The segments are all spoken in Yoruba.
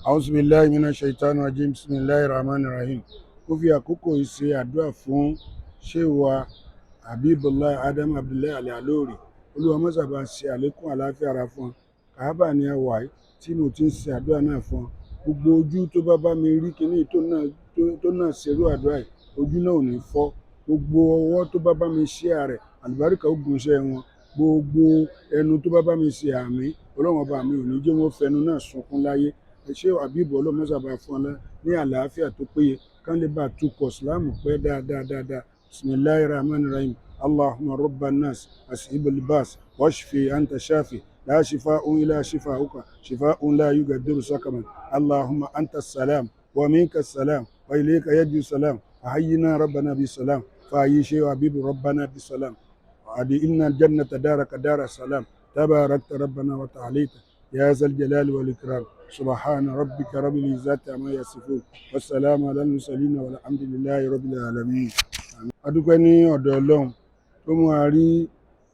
A'udhu billahi minash shaitani rajim. Bismillahir rahmanir rahim. Ó fi àkókò yìí ṣe àdúrà fún Shehu wa Habibullah Adam Abdullahi Al-Ilory. Olúwa mọ́sà bá ṣe àlékún àlàáfíà ara fún wọn. Kàábà ni a wà yìí tí mo ti ń ṣe àdúrà náà fún wọn. Gbogbo ojú tó bá bá mi rí kíní tó náà ṣerú àdúrà yìí, ojú náà ò ní fọ́. Gbogbo ọwọ́ tó bá bá mi share rẹ̀, àlùbáríkà ó gun iṣẹ́ wọn. Gbogbo ẹnu tó bá bá mi ṣe àmín, Ọlọ́run ọba mi ò ní jẹ́ wọ́n fẹnu náà sunkún láyé. Ṣé Habib, Ọlọ́run mọ́sà bá fún ọ ní àlàáfíà tó péye, kán lè bá tukọ̀ Ìsìlámù pẹ́ dáadáa dáadáa. Bismillahir rahmanir rahim. Allahumma rabban nas azhibul bas washfi anta shafi la shifa'un illa shifa'uka shifa'un la yugadiru saqaman. Allahumma anta salam wa minka salam wa ilayka yarji'u salam. Ahayyina rabbana bisalam fa hayyi Sheikh Habib rabbana bisalam wa adkhilna jannata daraka dara salam. Tabarakta rabbana wa ta'alita ya zal jalali wal ikram. Subhana rabbika rabbil izzati amma yasifun wassalamu ala al-mursalin walhamdulillahi rabbil alamin. A dúpẹ́ ní ọ̀dọ̀ Ọlọ́run tó mú wa rí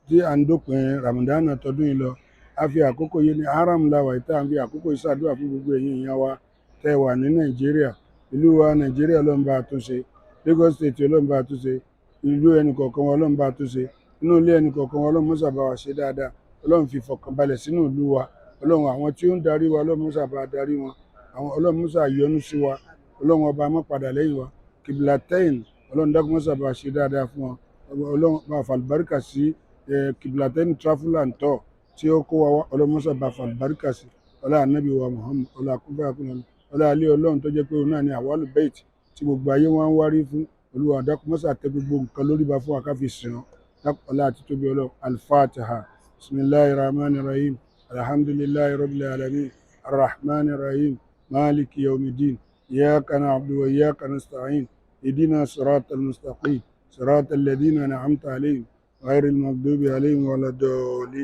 tí à ń dópin Ramadan tọdún yìí lọ. A fi àkókò yìí ní haram la wà tá à ń fi àkókò yìí ṣàdúrà fún gbogbo ẹ̀yin èèyàn wa tẹ́ wà ní Nàìjíríà. Ìlú wa Nàìjíríà, Ọlọ́run bá a tún ṣe. Lagos State, Ọlọ́run bá a tún ṣe. Ìlú ẹnì kọ̀ọ̀kan wa, Ọlọ́run bá a tún ṣe. Inú ilé ẹnì kọ̀ọ̀kan wa, Ọlọ́run mọ́sà bá wa ṣe dáadáa. Ọlọ́run fi ìfọ̀kànbalẹ̀ sínú ìlú wa. Ọlọ́run, àwọn tí ó ń darí wa, Ọlọ́run mọ́sà bá a darí wọn. Àwọn Ọlọ́run mọ́sà yọ́nú sí wa. Ọlọ́run ọba má padà lẹ́yìn wa. Kiblatain, Ọlọ́run dákun mọ́sà bá a ṣe dáadáa fún wọn. Ọlọ́run bá a fàlùbáríkà sí Kiblatain Travel and Tour tí ó kó wa wá. Ọlọ́run mọ́sà bá a fàlùbáríkà sí. Ọlá ànábì wa Muhammad, ọlá kúfà kúnlẹ̀, ọlá alẹ́ Ọlọ́run tó jẹ́ pé òun náà ni àwálù bait tí gbogbo ayé wọn ń wárí fún. Olúwa dákun mọ́sà tẹ gbogbo nǹkan lórí ba fún wa ká fi sìn ọ́. Ọlá àti tóbi Ọlọ́run. Alfatiha. Bismillahir rahmanir rahim. Alhamdulillahi rabbil alamin arrahmanir rahim maliki yawmiddin. Iyyaka na'budu wa iyyaka nasta'in. Ihdina siratal mustaqim siratal ladina an'amta alayhim ghayril maghdubi alayhim waladdallin.